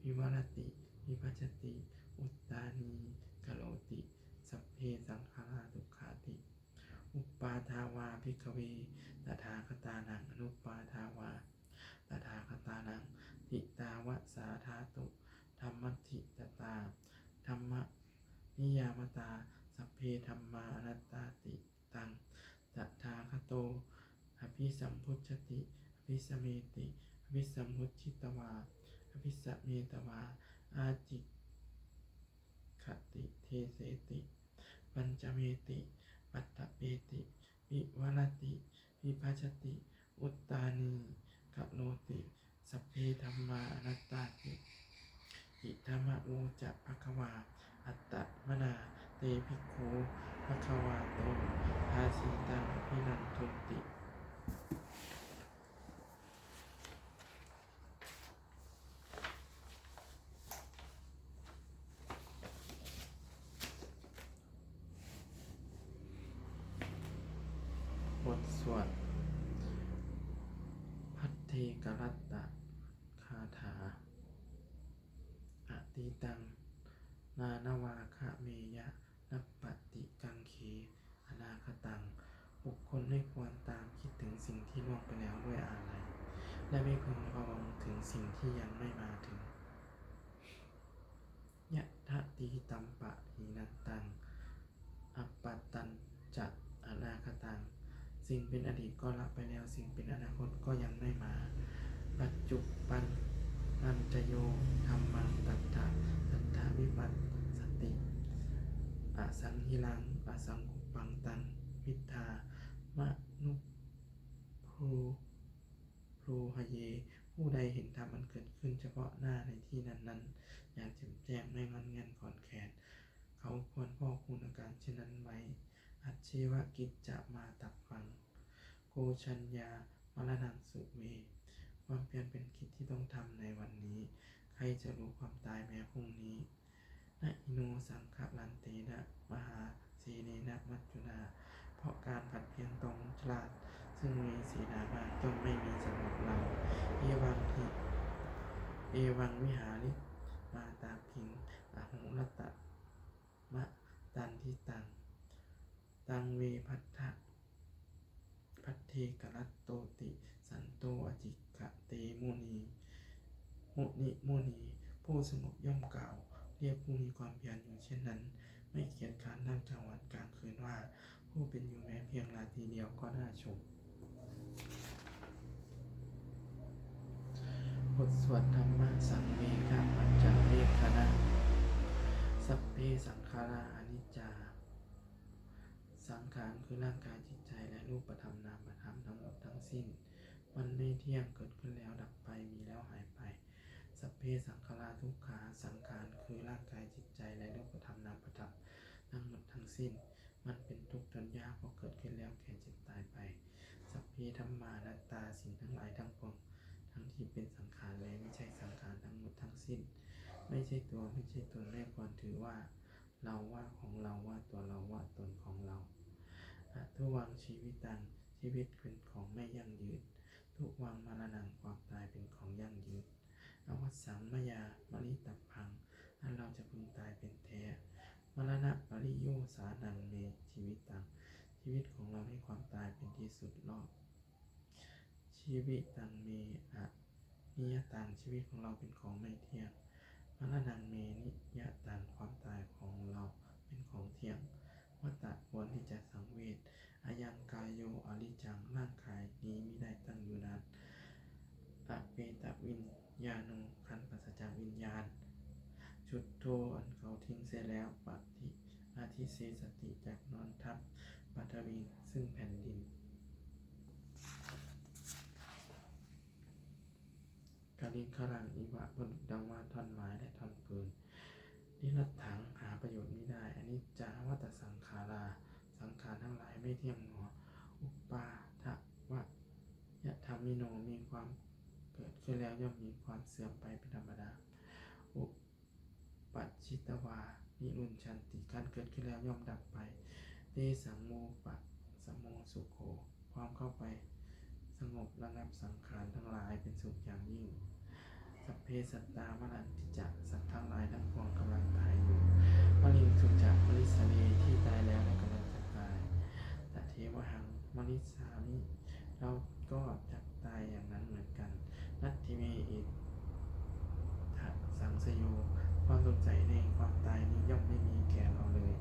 ວິວະລະຕິ ວິພັດຈະຕິ ອຸດຕານີກະໂລຕິ ສັບເພ ສັງຂາລາ ທຸກຂາຕິ ອຸປາທາວາ ພິກຂະເວ ຕະຖາຄະຕານັງ ອະນຸປາທາວາ ຕະຖາຄະຕານັງ ຫິຕາວະສາ ທາຕຸ ທຳມະທິຕະຕາ ທຳມະນິຍາມະຕາ ສັບເພ ທຳມາ ອະນັດຕາຕິ ຕັງ ຕະຖາຄະໂຕ ອະພິສຳພຸດຈະຕິ ອະພິສະເມຕິ ອະພິສຳພຸດຈິດຕະວາ ອະພິສະເມຕະວາ ອາຈິກະຕິ ເດເສຕິ ປັນຈະເມຕິ ປັດຖະເມຕິ ວິວະລະຕິ ວິພັດຈະຕິ ອຸດຕານີກະໂລຕິ ສັບເພທຳມາ ອະນັດຕາຕິ ອິດທະມະໂວຈະ ພະຄະວາ ອັດຕະມະນາ ເຕ ພິກຂຸ ພະຄະວາໂຕ ພາສີຕັງ ອະພິວັນຕຸນຕິ. ບົດສວດພັດເທກະລັດຕະຄາຖາ. ອະຕີຕັງ ນານະວາຄະເມຍະ ນັບປະຕິກັງເຂ ອະນາຄະຕັງ. ບຸກຄົນໄມ່ຄວນຕາມຄິດເຖິງສິ່ງທີ່ລ່ວງໄປແລ້ວດ້ວຍອາໄລ ແລະ ໄມ່ເພິ່ງພະວັງເຖິງສິ່ງທີ່ຍັງໄມ່ມາເຖິງ. ຍະຖະອະຕີຕັມປະຫິນັນຕັງ ອະປະຕັນຈະອະນາຄະຕັງ. ສິ່ງເປັນອະດີດກໍລະໄປແລ້ວ, ສິ່ງເປັນອະນາຄົດກໍຍັງໄມ່ມາ. ປັດຈຸບປັນນັນຈະໂຍ ທຳມັງ ຕັດຖະ ຕັດຖະວິປັດສະຕິ ອະສັງຫິລັງ ອະສັງກຸບປັງຕັງ ມິດຖາມະນຸໂພ ໂພຮະເຍ. ຜູ້ໃດເຫັນທຳອັນເກີດຂຶ້ນສະເພາະໜ້າໃນທີ່ນັ້ນໆ ຢ່າງແຈ່ມແຈ້ງ ໄມ່ງອນແງ່ນຄອນແຄນ, ເຂົາຄວນພອກຫູນອາການເຊັ່ນນັ້ນໄວ້. ອັດເຊວະກິດຈະມາຕັບພັງ ໂກຊັນຍາມະລະນັງສຸເມ. ความเพียรเป็นกิจที่ต้องทำในวันนี้ ใครจะรู้ความตายแม้พรุ่งนี้ นะหิโน สังฆะรันเตนะ มหาเสเนนะ มัจจุรา เพราะการผัดเพี้ยนต่อมัจจุราช ซึ่งมีเสนามาก ย่อมไม่มีสำหรับเรา เอวังหิ เอวังวิหาริมาตาปิง อโหรัตมะตันทิตัง ตังเวภัททะ ภัทเทกรัตโตติ สันโตอจิกะเตมุนี มุนิมุนี ผู้สงบย่อมกล่าวเรียกผู้มีความเพียรอยู่เช่นนั้น ไม่เกียจคร้านทั้งกลางวันกลางคืนว่า ผู้เป็นอยู่แม้เพียงราตรีเดียวก็น่าชม บทสวดธัมมะสังเวคปัจจเวกขณะ สัพเพสังขาราอนิจจา สังขารคือร่างกาย จิตใจ และรูปธรรม นามธรรมทั้งหมดทั้งสิ้น มันไม่เที่ยง เกิดขึ้นแล้วดับไป มีแล้วหายไป สัพเพสังขาราทุกขา สังขารคือร่างกาย จิตใจ และรูปธรรม นามธรรมทั้งหมดทั้งสิ้น มันเป็นทุกข์ทนยาก เพราะเกิดขึ้นแล้วแก่เจ็บตายไป สัพเพธัมมานัตตา สิ่งทั้งหลายทั้งปวง ทั้งที่เป็นสังขารและมิใช่สังขารทั้งหมดทั้งสิ้น ไม่ใช่ตัว ไม่ใช่ตน ไม่ควรถือว่า เราว่าของเรา ว่าตัวเรา ว่าตนของเรา อทุวังชีวิตัง ชีวิตเป็นของไม่ยั่งยืน ทุวังมรณัง ความตายเป็นของยั่งยืน อวัสสังมยามริตพัง อันเราจะพึงตายเป็นแท้ มรณปริโยสานังเมชีวิตัง ชีวิตของเราให้ความตายเป็นที่สุดรอบ ชีวิตังเมอนิยตัง ชีวิตของเราเป็นของไม่เที่ยง มรณังเมนิยตัง ความตายของเราเป็นของเที่ยง วัตตะ ควรที่จะสังเวช อายังกายโยอนิจจัง ร่างกายนี้มิได้ตั้งอยู่นาน อเปตวิญญาโน คันปราศจากวิญญาณ จุตโท อันเขาทิ้งเสียแล้ว ปฏิ อธิเสสติ จักนอนทับ ปัทวิง ซึ่งแผ่นดิน กลิงคลังอิวะ ประดุจดังว่าท่อนไม้และท่อนฟืน นิรัตถัง หาประโยชน์มิได้ อนิจจาวัตตสังขารา สังขารทั้งหลายไม่เที่ยงหนอ อุปาทวะยะธรรมิโน มีความเกิดขึ้นแล้วย่อมมีความเสื่อมไปเป็นธรรมดา อุ ปัจฉิตวา นิรุญชันติ การเกิดขึ้นแล้วย่อมดับไป เตสัง โมปะสะโม สุโข ความเข้าไปสงบระงับสังขารทั้งหลายเป็นสุขอย่างยิ่ง สัพเพสัตตา มะรันติจะ สัตว์ทั้งหลายทั้งปวงกำลังตายอยู่ มะริงสุจะ มะริสสาเร ที่ตายแล้วและกำลังจะตาย ตะเทวะหัง มะริสสามิ เราก็จักตายอย่างนั้นเหมือนกัน นัตถิเม อิทธะสังสโย ความสงสัยในความตายนี้ย่อมไม่มีแก่เราเลย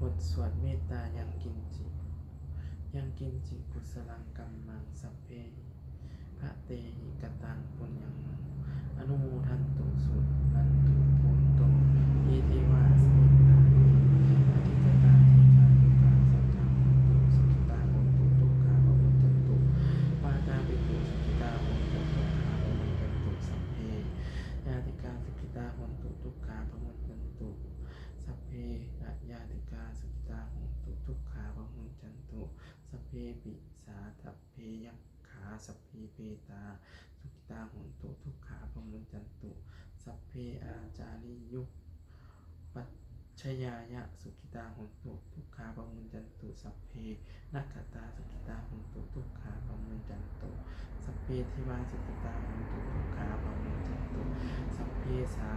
บทสวดเมตตา ยังกิญจิ ยังกิญจิกุสลังกัมมัง สัพเพ พะเตหิ กะตัง ปุญญัง อนุโมทันตุ สุนันตุ ภุนโต เย เทวา อัสมิน กาเม อธิกตา ทีฆายุกา สักกา หอนตุ สุขิตา หอนตุ ทุกขา ปะมุญจันตุ มาตา ปิตุ สุขิตา หอนตุ ทุกขา ปะมุญจันตุ สัพเพ ญาติกา สุขิตา หอนตุ ทุกขา ปะมุญจันตุ สัพเพ อะญาติกา สุขิตา หอนตุ ทุกขา ปะมุญจันตุ สัพเพ ปิสา สัพเพ ยัก ขา สัพเพ เปตา สุขิตา หอนตุ ทุกขา ปะมุญจันตุ สัพเพ อาจาริยุปัชฌายะ สุขิตา หอนตุ ทุกขา ปะมุญจันตุ สัพเพ นักขตา สุขิตา หอนตุ ทุกขา ปะมุญจันตุ สัพเพ เทวา สุขิตา หอนตุ ทุกขา ปะมุญจันตุ สัพเพ สา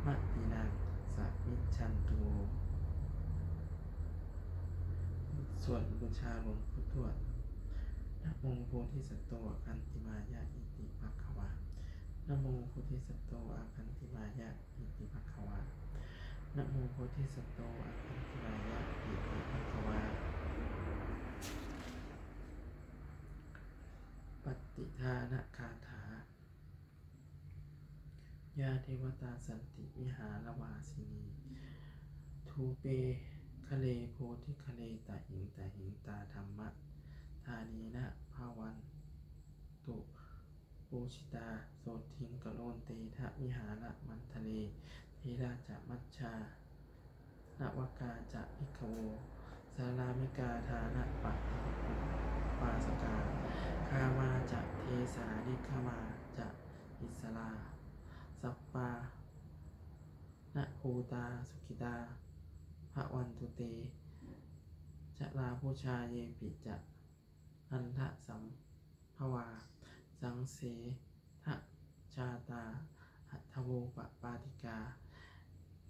มัตตินัง สะมิชชันตุ สวดบูชาหลวงปู่ทวด นะโมโพธิสัตว์โต อาคันติมายะ อิติภะคะวา นะโมโพธิสัตว์โต อาคันติมายะ อิติภะคะวา นะโมโพธิสัตว์โต อาคันติมายะ อิติภะคะวา ปัตติทานะคาถา ยาเทวตาสันติวิหารวาสินี ธูเปฆะเลโพธิฆะเล ตะหิง ตะหิง ตาธัมมะทาเนนะ ภะวันตุ ปูจิตา โสตถิง กะโรนเตทะ วิหารมันทะเล เทราจะ มัจจา นวกาจะ ภิกขโว สารามิกา ทานะปะทะวิ ປາສະກາ ຄາມາຈະເທສາ ນິກຂະມາຈະອິດສະລາ ສັບປານະພູຕາ ສຸຂິຕາ ພະວັນຕຸເຕ ຈະລາພູຊາ ເຍປິຈະ ນັນທະສຳພະວາ ສັງເສທະຈາຕາ ອັດຖະໂວປະປາຕິກາ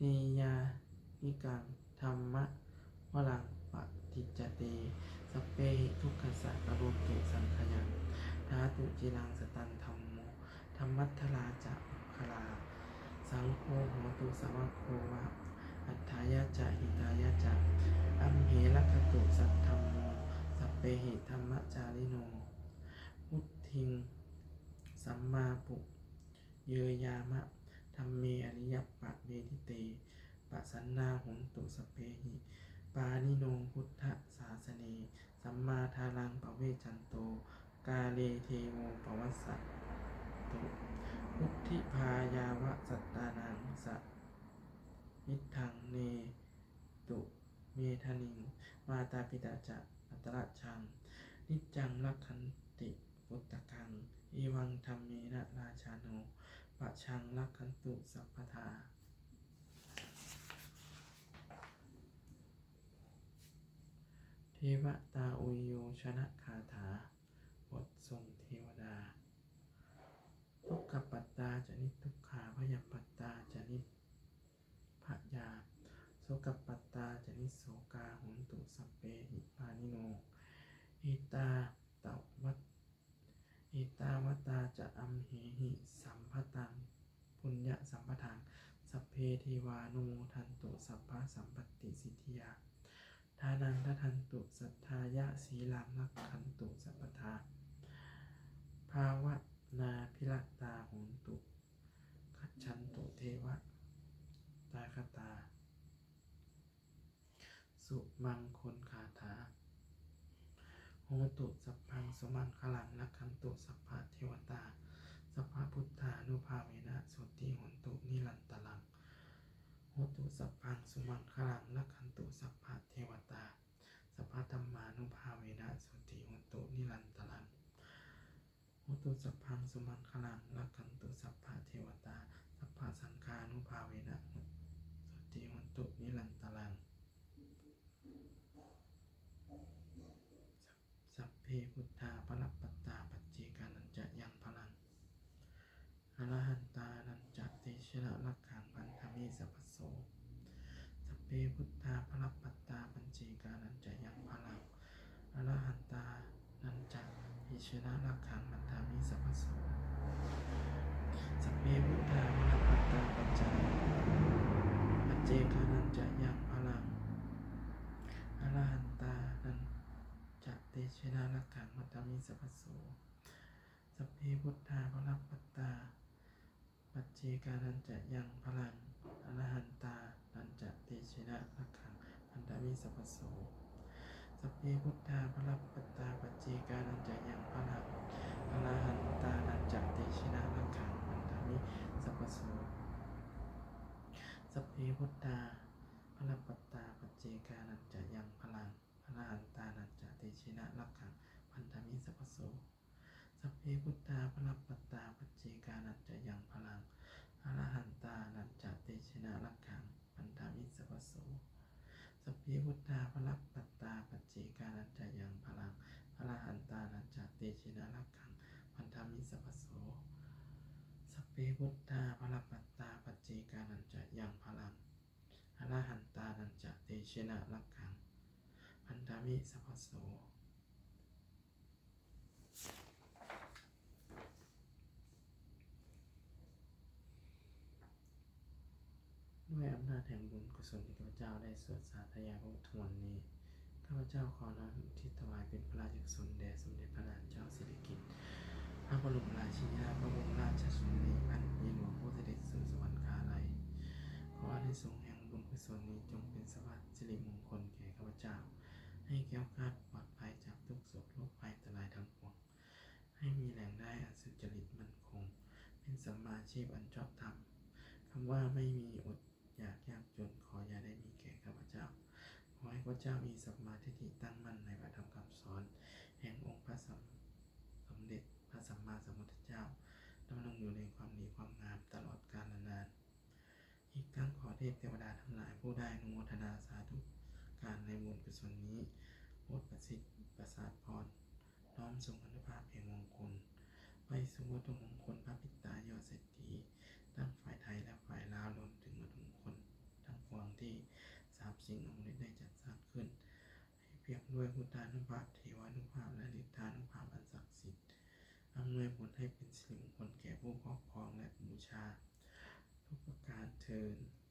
ເນຍານິກັງ ທຳມະວະລັງປະຕິດຈະເຕ ສັບເປຫິ ທຸກຂັດສະ ກະໂຣນຕຸ ສັງຂະຍັງ ທາຕຸ ຈິລັງ ສະຕັງ ທຳໂມ ທຳມັດທະລາຈະ ມັງຄະລາ ສັງໂຄ ໂຫຕຸ ສາວະໂຄ ວະ ອັດຖາຍະຈະ ຫິຕາຍະຈະ ອັມເຫ ລັກຂັນຕຸ ສັດທັງໂມ ສັບເປຫິ ທຳມະຈາລິໂນ ວຸດທິງ ສຳມາປຸເຍີຍາມະ ທຳເມ ອະລິຍະປະເວທິເຕ ປະສັນນາ ໂຫນຕຸ ສັບເປຫິ ປານິໂນ ພຸດທະສາສະເນ ສຳມາທາລັງ ປະເວຈັນໂຕ ກາເລ ເທໂວ ປະວັດສະຕຸ ວຸດທິພາຍາວະ ສັດຕານັງ ສະມິດທັງ ເນຕຸ ເມທະນິງ ມາຕາປິຕາຈະ ອັດຕະລະຈັງ ນິດຈັງ ລັກຂັນຕິ ປຸດຕະກັງ ເອວັງ ທຳເມນະ ລາຊາໂນ ປະຊາງ ລັກຂັນຕຸ ສັບພະທາ. ເທວະຕາອຸໂຍຊະນະຄາຖາ ບົດສົ່ງເທວະດາ. ທຸກຂະປັດຕາຈະນິດທຸກຂາ ພະຍາປັດຕາຈະນິດພະຍາ ໂສກະປັດຕາຈະນິດໂສກາ ໂຫນຕຸ ສັບເປຫິ ປານິໂນ ເອຕາຕະວັດ ເອຕາວັດຕາຈະອັມເຫຫິ ສຳພະຕັງ ປຸນຍະສຳປະທາງ ສັບເພເທວານຸໂມທັນຕຸ ສັບພະສຳປັດຕິສິດທິຍາ ທານັງດັດທັນຕຸ ສັດທາຍະ ສີລັງລັກຂັນຕຸ ສັບພະທາ ພາວະນາພິລະຕາໂຫນຕຸ ຄັດສັນຕຸ ເທວະຕາຄະຕາ ສຸມັງຄົນຄາຖາ ໂຫຕຸ ສັບພັງ ສຸມັງຄະລັງ ລັກຂັນຕຸ ສັບພະເທວະຕາ ສັບພະພຸດທານຸພາເວນະ ໂສຕິໂຫນຕຸ ນິລັນຕະລັງ ໂຫຕຸ ສັບພັງ ສຸມັງຄະລັງ ລັກຂັນຕຸ ສັບພະເທວະຕາ ສັບພະທຳມານຸພາເວນະ ໂສຕິໂຫນຕຸ ນິລັນຕະລັງ ໂຫຕຸ ສັບພັງ ສຸມັງຄະລັງ ລັກຂັນຕຸ ສັບພະເທວະຕາ ສັບພະສັງຄານຸພາເວນະ ໂສຕິໂຫນຕຸ ນິລັນຕະລັງ ສັບເພພຸດທາ ພະລະປັດຕາ ປັດເຈການັນຈະຍັງພະລັງ ອະລະຫັນຕານັນຈະເຕຊະນະລັກຂັງ ພັນທະມິ ສັບພະໂສ ສັບເພພຸດທາ ພະລະປັດຕາ ປັດເຈການັນຈະຍັງພະລັງ ອະລະຫັນຕານັນຈະເຕຊະນະລັກຂັງ ພັນທະມິ ສັບພະໂສ ສັບເພພຸດທາ ພະລະປັດຕາ ປັດຈາ ປັດເຈການັນຈະຍັງພະລັງ ອະລະຫັນຕານັນຈະເຕຊະນະລັກຂັງ ພັນທະມິ ສັບພະໂສ ສັບເພພຸດທາ ພະລະປັດຕາ ປັດເຈການັນຈະຍັງພະລັງ ອະລະຫັນຕານັນຈະເຕຊະນະລັກຂັງ ພັນທະມິ ສັບພະໂສ ສັບເພພຸດທາ ພະລະປັດຕາ ປັດເຈການັນຈະຍັງພະລັງ ອະລະຫັນຕານັນຈະເຕຊະນະລັກຂັງ ພັນທະມິ ສັບພະໂສ ສັບເພພຸດທາ ພະລະປັດຕາ ປັດເຈການັນຈະຍັງພະລັງ ອະລະຫັນຕານັນຈະເຕຊະນະລັກຂັງ ພັນທະມິ ສັບພະໂສ ສັບເພພຸດທາ ພະລະປັດຕາ ປັດເຈການັນຈະຍັງພະລັງ ອະລະຫັນຕານັນຈະເຕຊະນະລັກຂັງ ພັນທະມິ ສັບພະໂສ ສັບເພພຸດທາ ພະລະປັດຕາ ປັດເຈການັນຈະຍັງພະລັງ ອະລະຫັນຕານັນຈະເຕຊະນະລັກຂັງ ພັນທະມິ ສັບພະໂສ ສັບເພພຸດທາ ພະລະປັດຕາ ປັດເຈການັນຈະຍັງພະລັງ ອະລະຫັນຕານັນຈະເຕຊະນະລັກຂັງ ພັນທະມິ ສັບພະໂສ ດ້ວຍອຳນາດແຫ່ງບຸນກຸສົນທີ່ຂ້າພະເຈົ້າໄດ້ສວດສາທະຍາຍພະບົດທັງມວນນີ້ ຂ້າພະເຈົ້າຂໍນ້ອມອຸທິດຖວາຍເປັນພະລາຊະກຸສົນແດ່ສົມເດັດພະນາງເຈົ້າສິລິກິດ ພະບໍລົມລາຊິນີນາດ ພະບົລມລາຊະຊົນນີພັນປີຫຼວງ ຜູ້ສະເດັດສູ່ສະຫວັນຄາໄລ. ຂໍອານິສົງແຫ່ງບຸນກຸສົນນີ້ຈົ່ງເປັນສະຫວັດສິລິມຸງຄຸນແກ່ຂ້າພະເຈົ້າ ໃຫ້ແຄ້ວຄາດປອດໄພຈາກທຸກໂສກໂລກໄພອັນຕະລາຍທັງປວງ. ໃຫ້ມີແຫຼ່ງລາຍອັນສຸຈະລິດໝັ້ນຄົງ ເປັນສຳມາອາຊີບອັນຊອບທຳ. ຄຳວ່າໄມ່ມີອົດຢາກຍາກຈົນ ຂໍຢ່າໄດ້ມີແກ່ຂ້າພະເຈົ້າ. ຂໍໃຫ້ຂ້າພະເຈົ້າມີສຳມາທິດຖິຕັ້ງໝັ້ນໃນພະທຳຄຳສອນແຫ່ງອົງພະ ຢູ່ໃນຄວາມດີຄວາມງາມຕະຫຼອດການນານ. ອີກທັງຂໍເທບເທວະດາທັງຫຼາຍຜູ້ໄດ້ອະນຸໂມທະນາສາທຸການໃນບຸນກຸສົນນີ້ ໂປດປະສິດປະສາດພອນ ນ້ອມສົ່ງອານຸພາບແຫ່ງມົງຄຸນ ໄປສູ່ວັດຖຸມົງຄຸນພະປິດຕາຍອດເສດຖີ ທັງຝ່າຍໄທ ແລະ ຝ່າຍລາວ ລວມເຖິງວັດຖຸມົງຄຸນທັງປວງທີ່ສາມສິ່ງອຳນວຍໄດ້ຈັດສ້າງຂຶ້ນ ໃຫ້ພຽບດ້ວຍພຸດທານຸພາບ, ເທວານຸພາບ ແລະ ລິດທານຸພາບອັນສັກສິດ, ອຳນວຍຜົນໃຫ້ເປັນສິລິມົງຄົນແກ່ຜູ້ຄອບຄອງ ແລະ ບູຊາທຸກປະການເທີ້ນ.